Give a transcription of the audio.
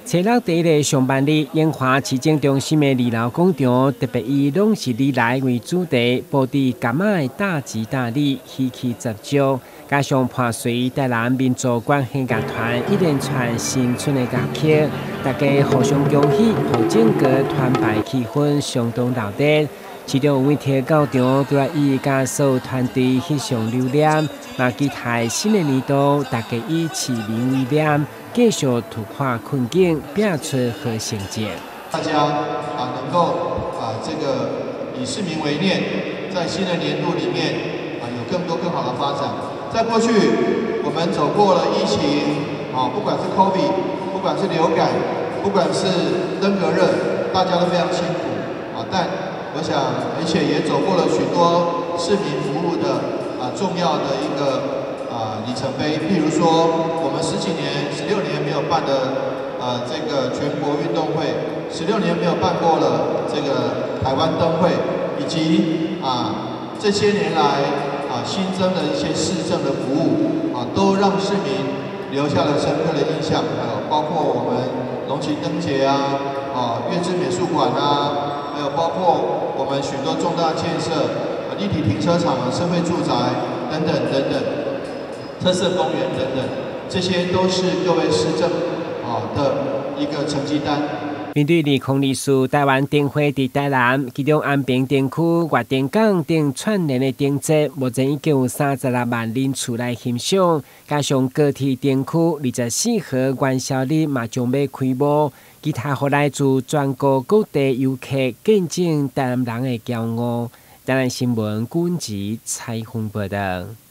初六第一个上班日，莺华市政中心的二楼广場特別以“攏是你來”為主題，布置柑仔的大吉大利，喜氣十足。加上伴隨台南民族管弦樂團一連串新春的樂曲，大家互相恭喜，予整個團拜氣氛相當熱鬧。市長吳文到場，除了伊佮所有團隊翕相留念，嘛期待新的年度，大家以市民為念，繼續突破困境，拼出好成績。大家啊，能夠啊，這個以市民為念，在新的年度裡面啊，有更多更好的發展。在過去，我們走過了疫情，啊，不管是 COVID，不管是流感，不管是登革熱，大家都非常辛苦啊，但我想，而且也走過了許多市民服務的啊重要的一個啊里程碑，譬如說，我們十幾年、16年沒有辦的這個全國運動會，16年沒有辦過了這個台灣燈會，以及啊這些年來啊新增的一些市政的服務啊，都讓市民留下了深刻的印象。還有包括我們龍崎燈節啊，啊月之美術館啊，還有包括我們許多重大建設，立體停車場、社會住宅等等等等，特色公園等等，這些都是各位市政啊的一個成績單。面對2024台灣燈會佇台南，其中安平燈區、月燈港等串聯的燈節，目前已經有36萬人次來欣賞。加上高鐵燈區24號元宵日嘛將欲開幕，期待予來自全國各地遊客見證台南人的驕傲。台南新聞古文吉採訪報道。